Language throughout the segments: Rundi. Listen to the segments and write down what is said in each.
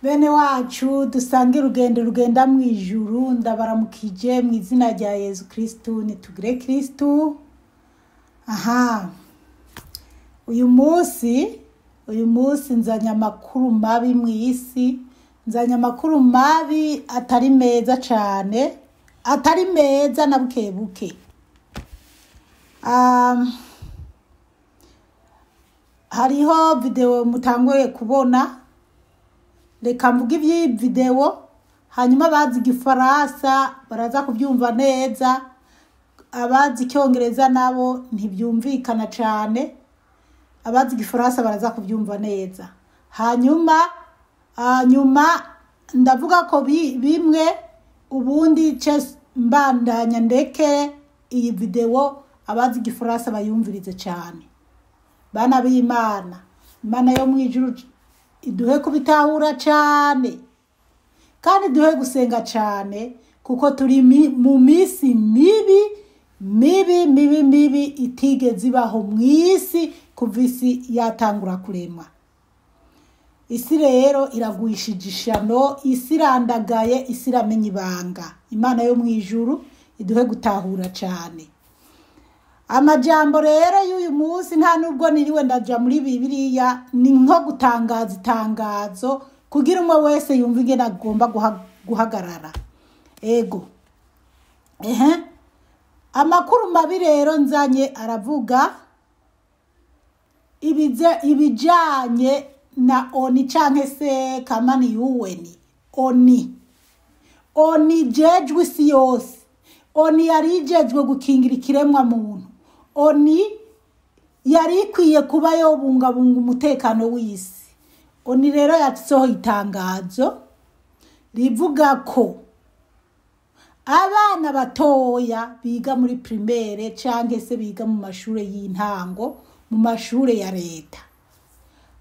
Bene wacu dusange urugendo rugenda mu ijuru, ndabaramukije mu izina rya Yezu Kristu, nitugire Kristu. Aha, uyu munsi nzanye amakuru mabi mu isi, nzanye amakuru mabi atari meza cane, atari meza na buke buke. Hariho video mutanguye kubona, reka mvuge iby'iyi video, hanyuma abazi igifaransa baraza kubyumva neza, abazi icyongereza nabo ntibyumvikana cane, abazi igifaransa baraza kubyumva neza. Hanyuma ndavuga ko bimwe ubundi ce mbandanya ndeke iyi video, abazi igifaransa bayumvirize cane. Bana b'Imana, Imana yo mu ijuru iduhe kubitahura cane kandi duhe gusenga cane, kuko turi mu minsi mibi mibi mibi mibi itigeze ibaho mu isi kuva isi yatangura kuremwa. Isi rero iragwishije ishano, isi irandagaye, isi iramenya ibanga. Imana yo mu ijuru iduhe gutahura cane. Amajambo rero y'uyu munsi, nta nubwo niriwe ndaja muri Bibiliya, ni nko gutangaza itangazo kugira umwe wese yumve ingene agomba guhagarara. Ego, ehe, amakuru mabi rero nzanye aravuga ibijanye na ONU canke se kamani UN. ONU ijejwe isi yose, ONU yari ijejwe gukingira ikiremwa muntu, ONU yari ikwiye kuba yobungabunga umutekano w'isi. ONU rero yasohoye itangazo rivuga ko abana batoya biga muri primaire canke se biga mu mashure y'intango, mu mashure ya leta,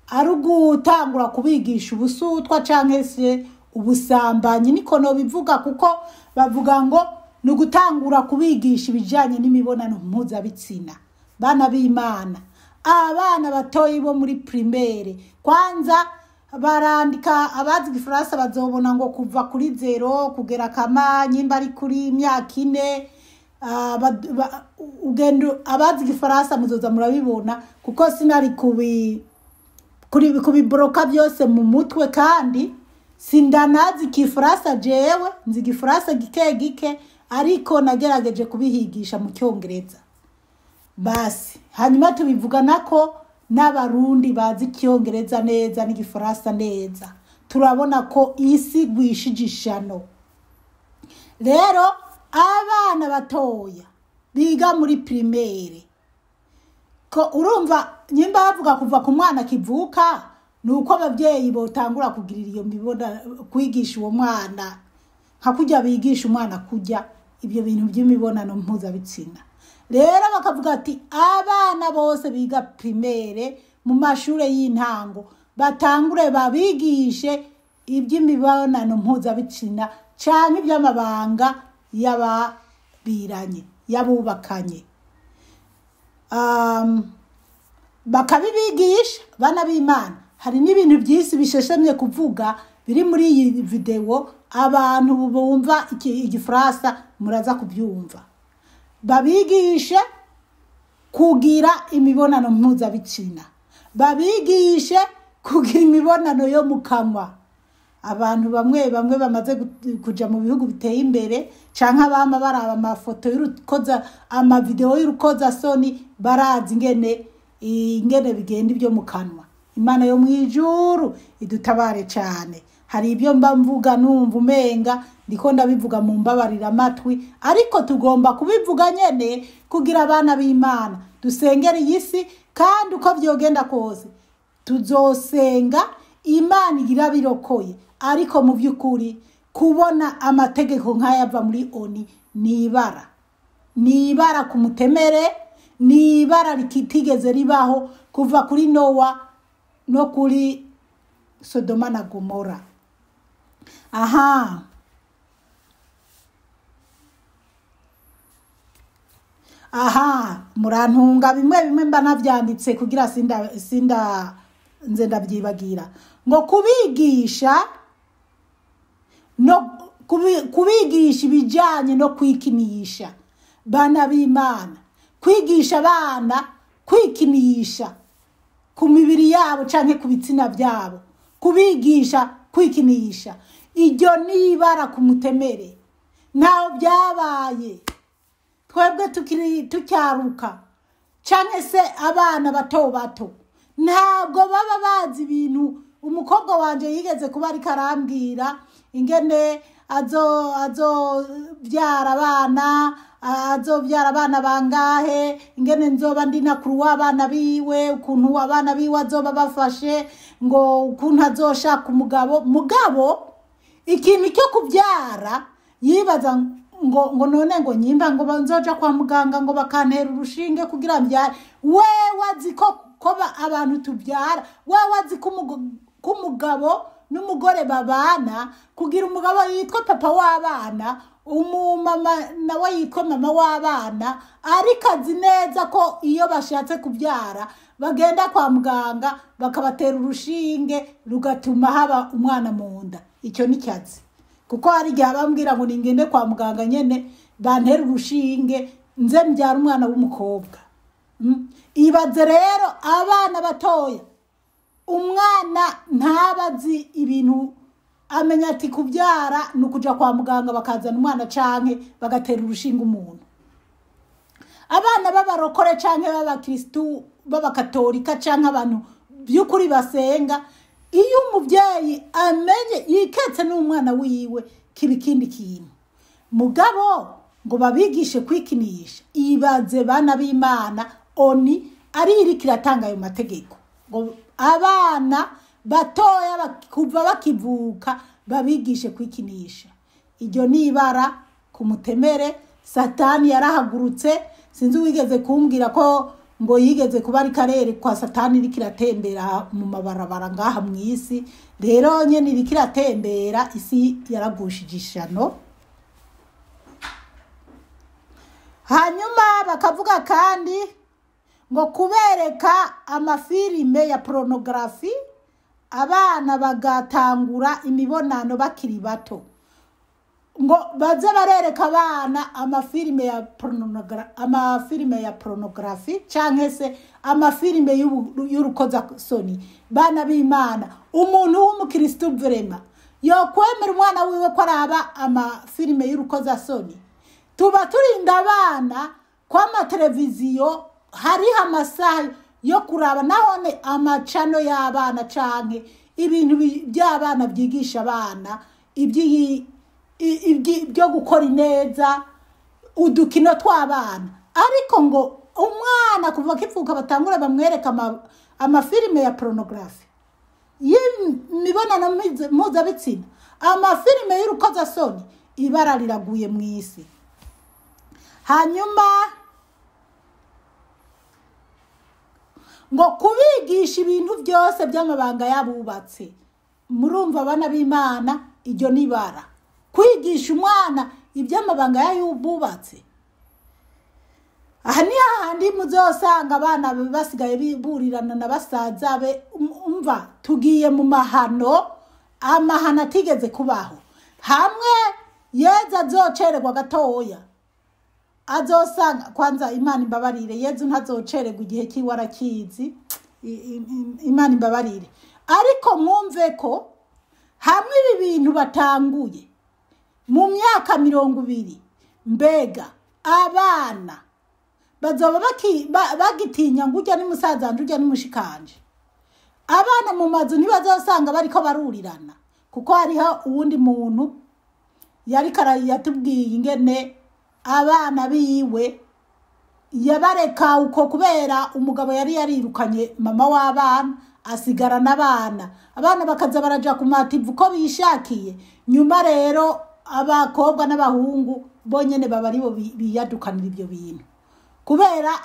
ari ugutangura kubigisha ubusutwa canke se ubusambanyi, niko nobivuga, kuko bavuga ngo ni ugutangura kubigisha ibijanye n'imibonano mpuzabitsina. Bana b'Imana, abana batoyi bo muri primaire, kwanza barandika, abazi igifaransa bazobona ngo kuva kuri 0 kugera kama nyimba ari kuri imyaka 4. Ugenda, abazi igifaransa muzoza murabibona, kuko sinari kubiboroka byose mu mutwe, kandi sindanazi igifaransa. Jewe nzi igifaransa gike gike, ariko nagerageje kubihigisha mu cyongereza basi. Hanyuma tubivugana ko n'Abarundi bazi icyongereza neza n'igifaransa neza, turabona ko isi gwishije ishano. Rero abana batoya biga muri primaire, ko urumva nyimba bavuga kuva ku mwana kivuka, ni uko ababyeyi botangura kugirira iyo mibona, kwigisha uwo mwana nka kurya bigisha umwana kurya, ibyo bintu by'imibonano mpuzabitsina. Rero bakavuga ati abana bose biga primaire, mu mashure y'intango, batangure babigishe iby'imibonano mpuzabitsina canke iby'amabanga y'ababiranye, y'abubakanye, bakabibigisha. Bana b'Imana, hari n'ibintu byinshi bisheshamye kuvuga biri muri iyi video, abantu bumva igifaransa muraza kubyumva. Babigishe kugira imibonano mpuzabitsina, babigishe kugira imibonano yo mu kanwa. Abantu bamwe bamwe bamaze kuja mu bihugu biteye imbere, canke abama baraba amafoto y'urukoza, amavideo y'urukozasoni, barazi ingene bigenda ibyo mu kanwa. Imana yo mwijuru idutabare cane. Hari ibyo mba mvuga numva umenga ndiko ndabivuga mu mbabarira amatwi, ariko tugomba kubivuga nyene kugira abana b'Imana dusengere iyi si, kandi uko vyogenda kose tuzosenga Imana igira birokoye. Ariko mu by'ukuri kubona amategeko nk'ayava muri ONU ni ibara, ni ibara ku mutemere, ni ibara rikitigeze ribaho kuva kuri Nowa no kuri Sodoma na Gomora. Aha, murantunga, bimwe bimwe mba navyanditse kugira sinda nze ndavyibagira, ngo kubigisha no kubigisha ibijyanye no kwikinisha. Bana b'Imana, kwigisha abana kwikinisha ku mibiri yabo canke ku bitsina byabo, kubigisha kwikinisha, iryo ni ibara ku mutemere. Ntaho byabaye twebwe tukiri tucyaruka, canke se abana bato bato ntabwo baba bazi ibintu. Umukobwa wanje yigeze kuba ariko arambwira ingene azobyara abana, azobyara abana bangahe, ingene nzoba ndi nakuru w'abana biwe, ukuntu abana biwe azoba bafashe, ngo ukuntu azoshaka umugabo. Mugabo ikintu cyo kubyara yibaza ngo none ngo nyimba ngo nzoja kwa muganga ngo bakantera urushinge kugira mbyare. Wewe azi ko abantu tubyara, wewe azi ko umugabo n'umugore babana, kugira umugabo yitwa papa w'abana, umumama nawe yitwa mama w'abana, ariko azi neza ko iyo bashatse kubyara bagenda kwa muganga bakabatera urushinge rugatuma haba umwana mu nda. Icyo ni cyazi, kuko hari igihe bambwira ngo ningende kwa muganga nyene bantera urushinge nze mbyara umwana w'umukobwa. Ibaze rero abana batoya, umwana ntabazi ibintu, amenya ati kubyara ni ukuja kwa muganga bakazana umwana canke bagatera urushinge umuntu. Abana b'abarokore canke b'abakristu b'abakatolika canke abantu by'ukuri basenga, iyo umuvyeyi amenye yiketse n'umwana wiwe kiba ikindi kintu. Mugabo ngo babigishe kwikinisha, ibaze bana b'Imana, oni ari iriko iratanga ayo mategeko ngo abana batoya kuva bakivuka babigishe kwikinisha. Iryo ni ibara ku mutemere. Satani yarahagurutse. Sinzi wigeze kumbwira ko ngo yigeze kuba ari karere kwa Satani iriko iratembera mu mabarabara ngaha mu isi. Rero nyene iriko iratembera, isi yaragushije ishano. Hanyuma bakavuga kandi ngo kubereka amafilime ya pornography, abana bagatangura imibonano bakiri bato, ngo baze barereka abana amafilime ya amafilime ya pornography canke se amafilime y'urukozasoni. Bana b'Imana, umuntu w'umukristo vrema yokwemera umwana wiwe ko araba amafilime y'urukozasoni? Tuba turinda abana kwa mateleviziyo hariho amasaha yo kuraba, nahone amacano y'abana canke ibintu by'abana byigisha abana ibyo gukora ineza, udukino tw'abana. Ariko ngo umwana kuva akivuka batangura bamwereka amafilime ya pornography y'imibonano mpuzabitsina, amafilime y'urukozasoni, ibara riraguye mu isi. Hanyuma ngo kubigisha ibintu byose by'amabanga yabubatse. Murumva abana b'Imana, iryo ni ibara. Kwigisha umwana iby'amabanga yabubatse. Aha ni hahandi muzosanga abana basigaye biburirana na basaza be. Umva tugiye mu mahano, amahano atigeze kubaho. Hamwe Yezu azocererwa gatoya, azosanga kwanza Imana imbabarire, Yezu ntazocererwa igihe kiwe arakizi, Imana imbabarire. Ariko mwumve ko hamwe ibi bintu batanguye mu myaka 20, mbega abana bazoba bagitinya ngo ujya ni musaza wanje, ujya ni mushikanje. Abana mu mazu ntibazosanga bariko barurirana, kuko hariho uwundi muntu yariko yatubwiye ingene abana biwe yabareka uko, kubera umugabo yari yarirukanye mama w'abana asigara n'abana, abana bakaza baraja ku mativu uko bishakiye. Nyuma rero abakobwa n'abahungu bonyene baba aribo biyadukanira ibyo bintu, kubera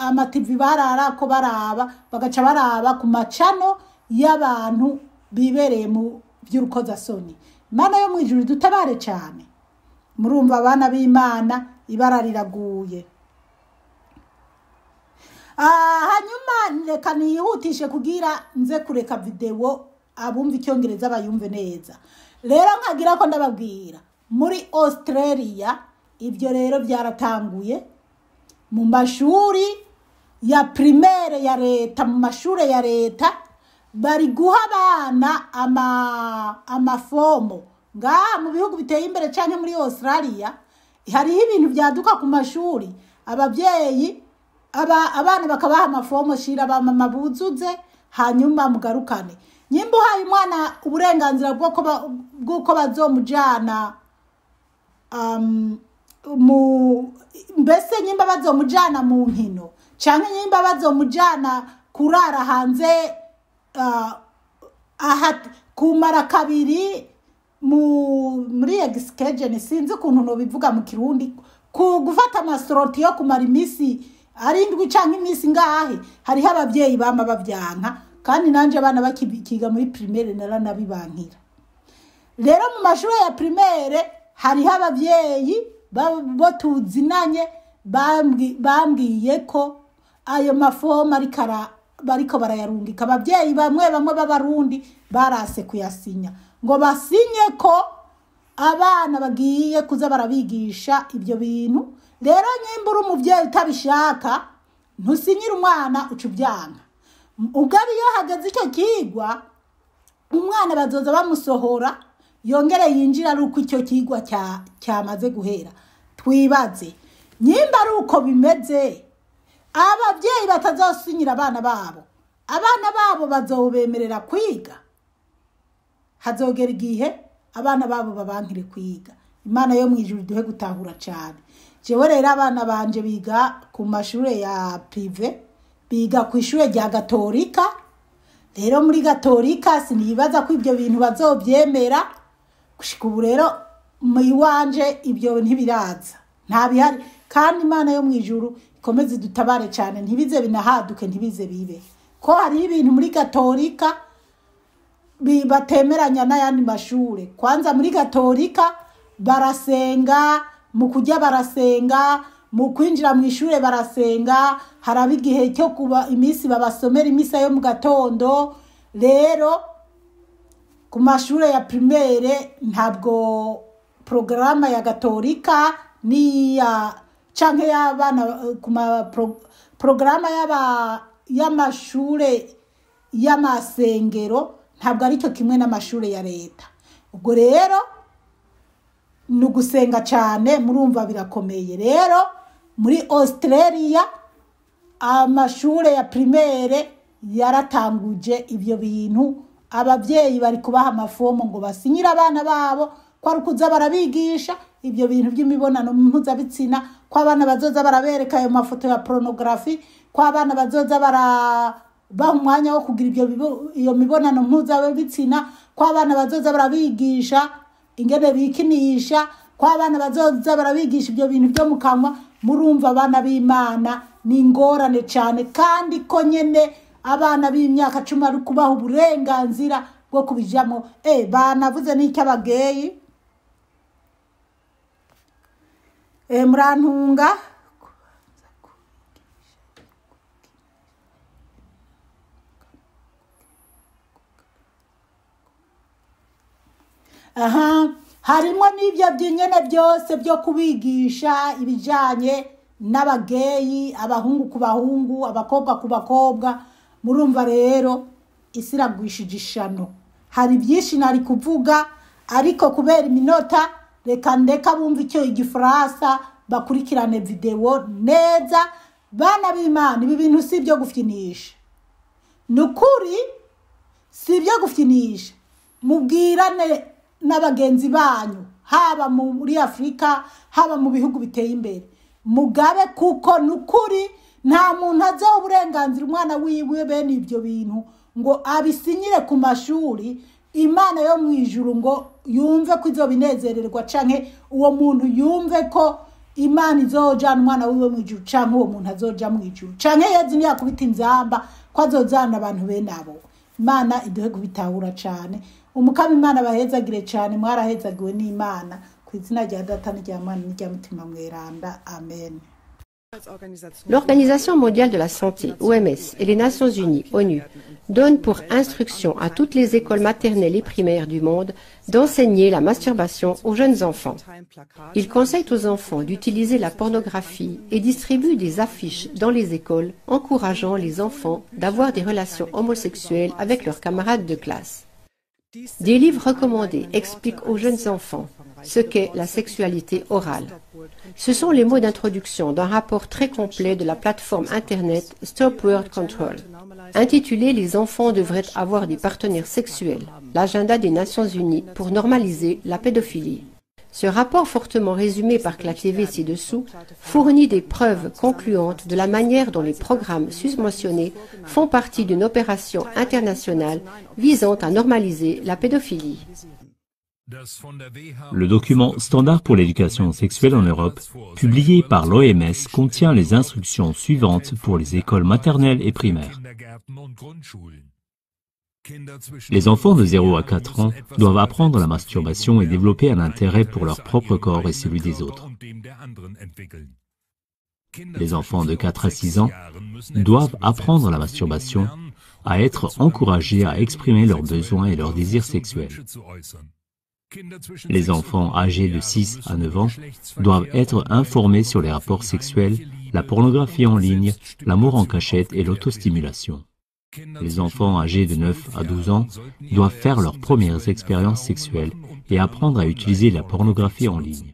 amativi barara ko baraba, bagaca baraba ku macano y'abantu bibereye mu by'urukozasoni. Imana yo mu ijuru dutabare cyane. Murumva abana b'Imana, ibara riraguye. Hanyuma reka nihutishe kugira nze kureka video abumva icyongereza bayumve neza. Rero nkagira ko ndababwira, muri Australia ibyo rero byaratanguye mu mashuri ya primaire ya leta. Mu mashuri ya leta bari guha abana amafomo. Ngaha mu bihugu biteye imbere canke muri Australia hariho ibintu byaduka ku mashuri, ababyeyi abana bakabaha amafomo, shira abamama buzuze hanyuma mugarukane. Nyimba uhaye umwana uburenganzira bw'uko bazomujana, mu mbese nyimba bazomujana mu nkino canke nyimba bazomujana kurara hanze, aha kumara kabiri muri excursion, sinzi ukuntu nobivuga mu Kirundi, ku gufata amasoroti yo kumara imisi arindwi canke imisi ngahe, hariho abavyeyi bama bavyanka. Kandi nanje abana bakiga muri primaire naranabibankira. Rero mu mashuri ya primaire hariho abavyeyi bo tuzinanye bambwiye ko ayo mafomu bariko barayarungika. Abavyeyi bamwe bamwe b'Abarundi barase kuyasinya, ngo basinye ko abana bagiye kuza barabigisha ibyo bintu. Rero nyimba uri umuvyeyi utabishaka, ntusinyire umwana, uca ubyanka. Ugabe iyo hageze icyo kigwa, umwana bazoza bamusohora yongere yinjira ari uko icyo kigwa cyamaze guhera. Twibaze nyimba ari uko bimeze, abavyeyi batazosinyira abana babo, abana babo bazobemerera kwiga? Hazogera igihe abana babo babankire kwiga. Imana yo mwijuru duhe gutahura cyane. Jewe rero abana banje biga ku mashure ya privé, biga ku ishure rya Gatorika. Rero muri Gatorika sinibaza ko ibyo bintu bazobyemera. Gushika ubu rero mu iwanje ibyo ntibiraza, nta bihari. Kandi Imana yo mwijuru ikomeze idutabare cyane, ntibize binahaduke, ntibize bibe ko hariho ibintu muri Gatorika batemeranya n'ayandi mashure. Kwanza muri Gatorika barasenga, mu kujya barasenga, mu kwinjira mu ishure barasenga, haraba igihe cyo kuba iminsi babasomera imisa yo mu gatondo. Rero ku mashure ya primaire ntabwo porogaramu ya Gatorika niya canke y'abana ku ma porogaramu y'amashure y'amasengero ntabwo aricyo kimwe n'amashure ya leta. Ubwo rero ni ugusenga cyane, murumva birakomeye. Rero muri Australia amashure ya primaire yaratanguje ibyo bintu, abavyeyi bari kubaha amafomo ngo basinyire abana babo ko ari ukuza barabigisha ibyo bintu by'imibonano mpuzabitsina, ko abana bazoza barabereka ayo mafoto ya pornography, ko abana bazoza barabaha umwanya wo kugira iyo mibonano mpuzabitsina, ko abana bazoza barabigisha ingene bikinisha, ko abana bazoza barabigisha ibyo bintu byo mu kanwa. Murumva abana b'Imana ni ingorane cyane, kandi ko nyene abana b'imyaka 10 ari kubaha uburenganzira bwo kubijamo. Banavuze n'icyo abageyi. Murantunga. Aha, harimo n'ibyo by'inyene byose byo kubigisha ibijanye n'abageyi, abahungu ku bahungu, abakobwa ku bakobwa. Murumva rero isi iragwishije ishano. Hari byinshi nari kuvuga, ariko kubera iminota reka ndeka bumva icyo Igifaransa, bakurikirane video neza. Bana b'Imana, ibi bintu si ibyo gufyinisha, ni ukuri si ibyo gufyinisha. Mubwirane n'abagenzi banyu, haba muri Afrika, haba mu bihugu biteye imbere, mugabe, kuko ni ukuri nta muntu azoha uburenganzira umwana wiwe bene ibyo bintu ngo abisinyire ku mashuri. Imana yo mu ijuru ngo yumve ko izobinezererwa, canke uwo muntu yumve ko Imana izojana umwana wiwe mu ijuru, canke uwo muntu azoja mu ijuru, canke Yezu ntiyakubita inzamba ko azojana abantu bene abo. Imana iduhe kubitahura cane. Umukama Imana bahezagire cane, mwarahezagiwe n'Imana. Ku izina rya Data n'irya Mwana n'irya Mutima Mweranda, amen. L'Organisation mondiale de la santé, OMS, et les Nations unies, ONU, donnent pour instruction à toutes les écoles maternelles et primaires du monde d'enseigner la masturbation aux jeunes enfants. Ils conseillent aux enfants d'utiliser la pornographie et distribuent des affiches dans les écoles encourageant les enfants d'avoir des relations homosexuelles avec leurs camarades de classe. Des livres recommandés expliquent aux jeunes enfants ce qu'est la sexualité orale. Ce sont les mots d'introduction d'un rapport très complet de la plateforme Internet Stop World Control, intitulé « Les enfants devraient avoir des partenaires sexuels », l'agenda des Nations Unies pour normaliser la pédophilie. Ce rapport, fortement résumé par ClaTV ci-dessous, fournit des preuves concluantes de la manière dont les programmes susmentionnés font partie d'une opération internationale visant à normaliser la pédophilie. Le document Standard pour l'éducation sexuelle en Europe, publié par l'OMS, contient les instructions suivantes pour les écoles maternelles et primaires. Les enfants de 0 à 4 ans doivent apprendre la masturbation et développer un intérêt pour leur propre corps et celui des autres. Les enfants de 4 à 6 ans doivent apprendre la masturbation, à être encouragés à exprimer leurs besoins et leurs désirs sexuels. Les enfants âgés de 6 à 9 ans doivent être informés sur les rapports sexuels, la pornographie en ligne, l'amour en cachette et l'autostimulation. Les enfants âgés de 9 à 12 ans doivent faire leurs premières expériences sexuelles et apprendre à utiliser la pornographie en ligne.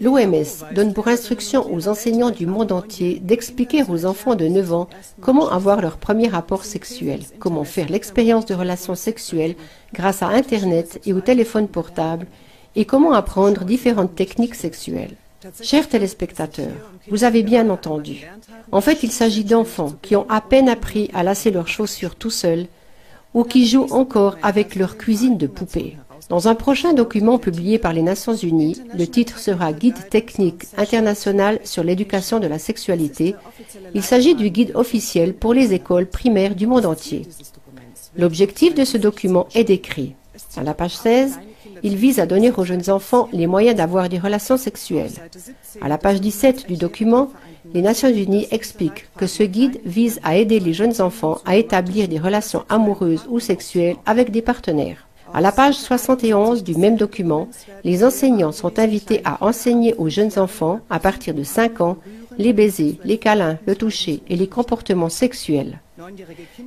L'OMS donne pour instruction aux enseignants du monde entier d'expliquer aux enfants de 9 ans comment avoir leur premier rapport sexuel, comment faire l'expérience de relations sexuelles grâce à Internet et au téléphone portable et comment apprendre différentes techniques sexuelles. Chers téléspectateurs, vous avez bien entendu. En fait, il s'agit d'enfants qui ont à peine appris à lasser leurs chaussures tout seuls ou qui jouent encore avec leur cuisine de poupée. Dans un prochain document publié par les Nations Unies, le titre sera « Guide technique international sur l'éducation de la sexualité ». Il s'agit du guide officiel pour les écoles primaires du monde entier. L'objectif de ce document est décrit. À la page 16, il vise à donner aux jeunes enfants les moyens d'avoir des relations sexuelles. À la page 17 du document, les Nations Unies expliquent que ce guide vise à aider les jeunes enfants à établir des relations amoureuses ou sexuelles avec des partenaires. À la page 71 du même document, les enseignants sont invités à enseigner aux jeunes enfants, à partir de 5 ans, les baisers, les câlins, le toucher et les comportements sexuels.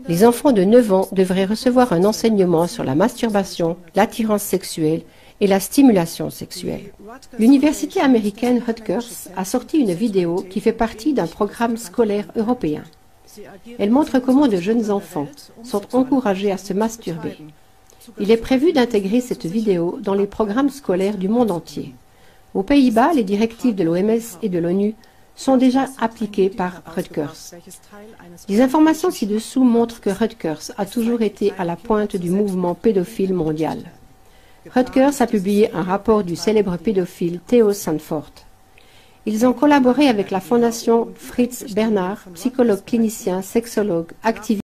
Les enfants de 9 ans devraient recevoir un enseignement sur la masturbation, l'attirance sexuelle et la stimulation sexuelle. L'université américaine Rutgers a sorti une vidéo qui fait partie d'un programme scolaire européen. Elle montre comment de jeunes enfants sont encouragés à se masturber. Il est prévu d'intégrer cette vidéo dans les programmes scolaires du monde entier. Aux Pays-Bas, les directives de l'OMS et de l'ONU sont déjà appliquées par Rutgers. Les informations ci-dessous montrent que Rutgers a toujours été à la pointe du mouvement pédophile mondial. Rutgers a publié un rapport du célèbre pédophile Theo Sanford. Ils ont collaboré avec la fondation Fritz Bernard, psychologue clinicien, sexologue, activiste.